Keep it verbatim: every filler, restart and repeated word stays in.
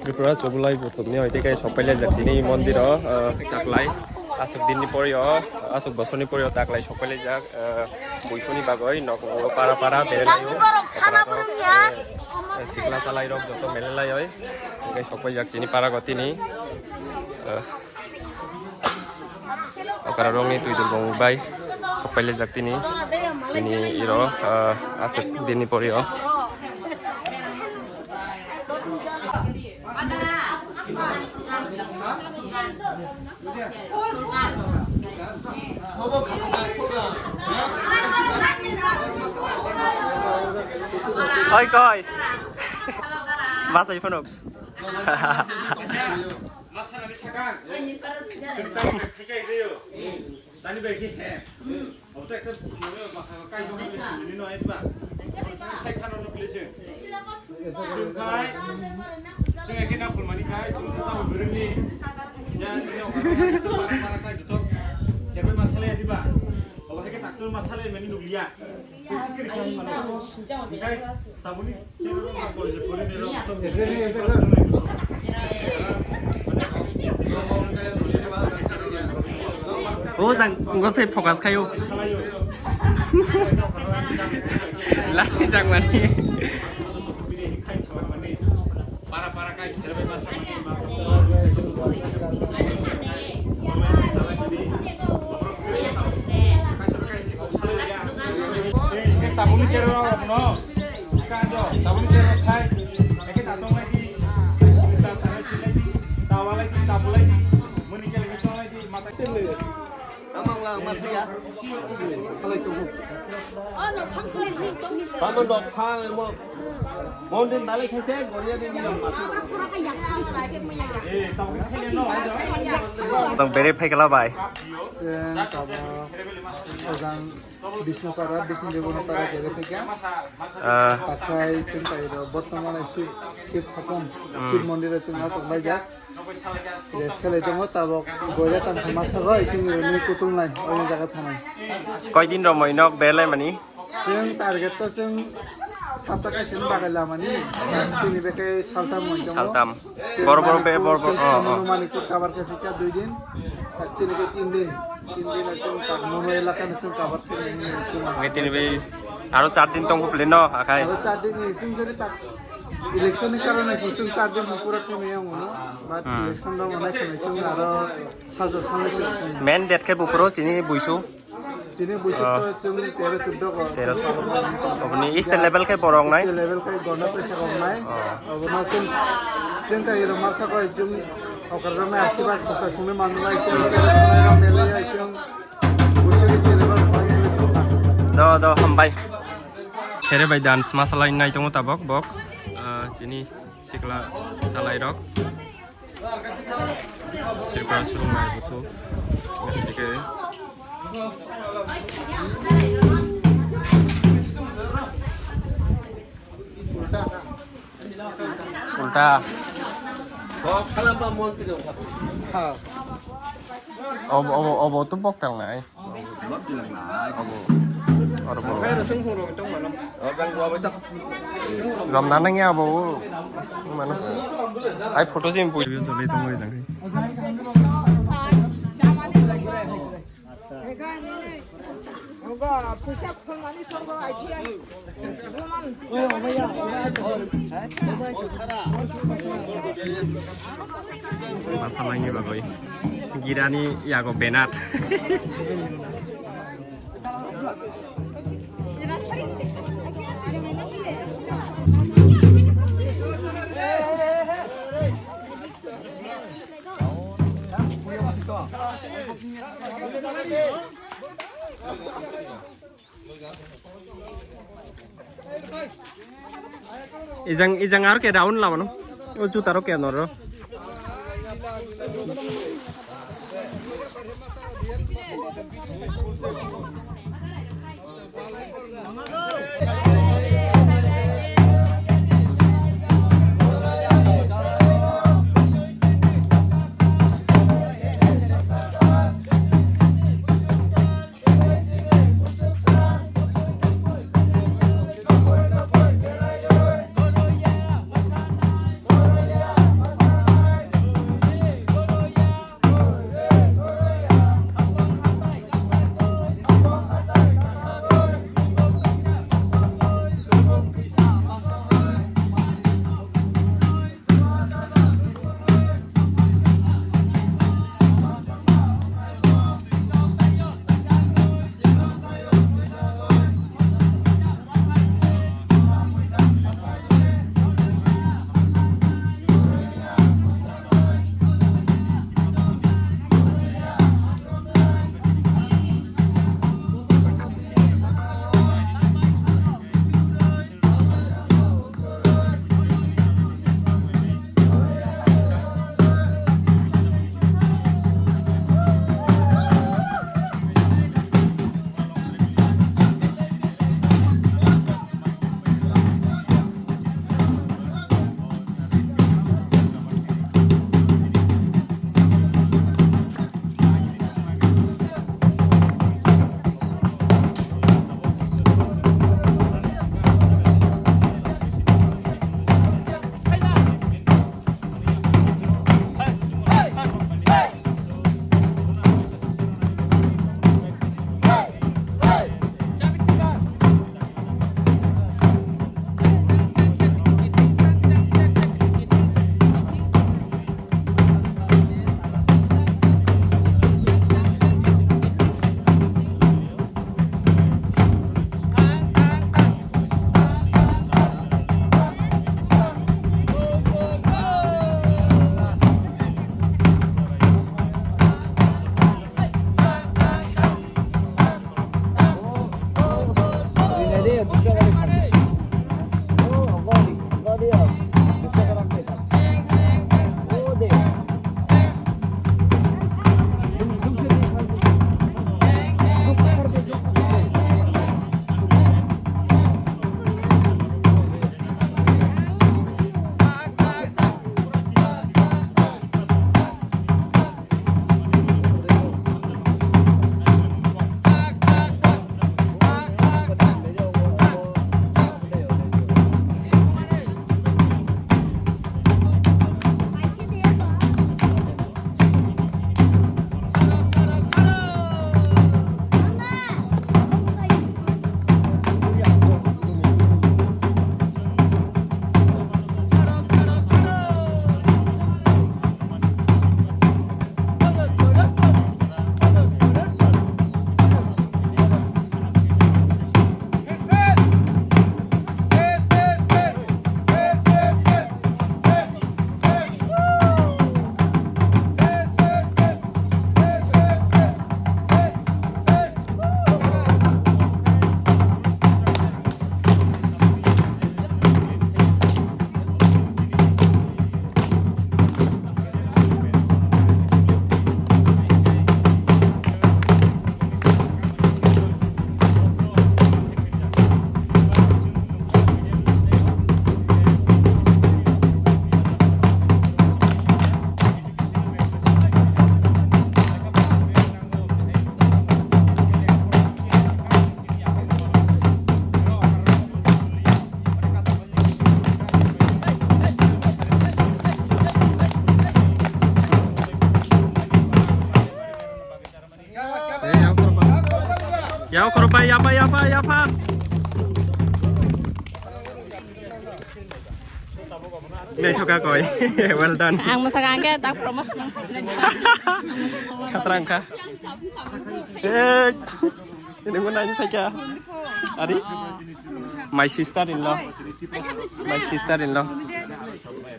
Tripura Chubulai buthumni hoite khe sokpailaijak chini mondiro, ah, taklai aswk dinni poryo, aswk bosorni poryo taklai sokpailaijak, ah, buisuni bagwi nok para para berelaio. Sikla salai rok joto melelaioi, hwnkhe sokpaijak chini para gotini, ah, Okra rokni twi dulbong bai sokpailaijak tini. Chini iro, ah, aswk dinni poryo. Oi koi. Masai phunuk. Masanani sakang. Tamo khe phaikai reo. Tani bai khe he. Obo to ekta bwkhano kai dong ni no etba. Sai khano no kle se. Chwng khai. Chwng ekhe na phulmani khai. Chwng tamo bwrwngni. Ya, chwng para para kai to. Kebe masale diba. Obo hai khe doctor masale mani nukliya. O jang, go se focus khayo. Lani jang mani. Para para kai. Tabuni chero abono. Kajo, tabuni chero khai. Eke tatong lagi. Sibita tangai silai di. Tawa lagi, tabu lagi. Muni kele ke chong lagi. Mata kele. Tamang lang masaya. Salai tubu. Tamo dok khai mo. Mondir nalai khaise, goria de nilo. Tong bere phai kala bai. Sen tamo ojang Bishnupara, Bishnu Devanapara bere phai kha. Ah. Takhai chwng tai ro, bortomane Shiv, Shiv Hakom, Hmm. Shiv Mondir o chwng aswk laijak. Rest khlai tongo, tabok goria tangsa masa roi chwng roni kutung lai, oini jaga thanai. Koi din romoi nok bere lai mani? Chwng target to chwng sapta kaisa ni bagai lamani, tini bekhe saltam moi tongo. Saltam. Chwng Bor bor be, Manipur, bor bor, chwng oh, oh. Manipur cover khe thikha dui din, tak tini khe tin din. Tin din chwng tak mono elaka ni chwng cover khe nai hinwi chwng. Oke, tini bai aro char din tongkhu pili no, akhai. Aro char din ni chwng jodi tak election ni karone chwng char din pura khe nai ang no. But Hmm. Election rok nai khe nai chwng aro salsa salai se. Main date khe buphuru chini buisu. Chini buisu Ah. To chwng tero chuddo ko. Tero. Oboni state level khe borok nai? State level khe gorna pressure rok nai. Oh. Obono chwng, chwng tai rok masa ko chwng okra rok nai asirwad khosa khumui manlai chwng, chwng rok nai rok melai chwng. Buisu state level ko nai chwng ta. Do, do, hambai. Khere bai dance masalai nai tongo tabok bok. Ah, chini sikla salai rok. Tripura surung nai buthu. Ulta. Obo, obo, obo tu bok tang nai. Abo. Aro bo. Ram nanang ya abo. Mano. Ai photo sim pui. Jolai tong jang. Masalangni bagwi girani yago benat. Ijang, ijang aro ke round lamano. O juta ro ke noro. Tau khoro pai, yapha, yapha, yapha. Naithoka koi. Well done. Ang masakha ang khe tak promotion. Khatrang kha. Eh, ini mana ini phaikha? Ari? My sister in law. My sister in law.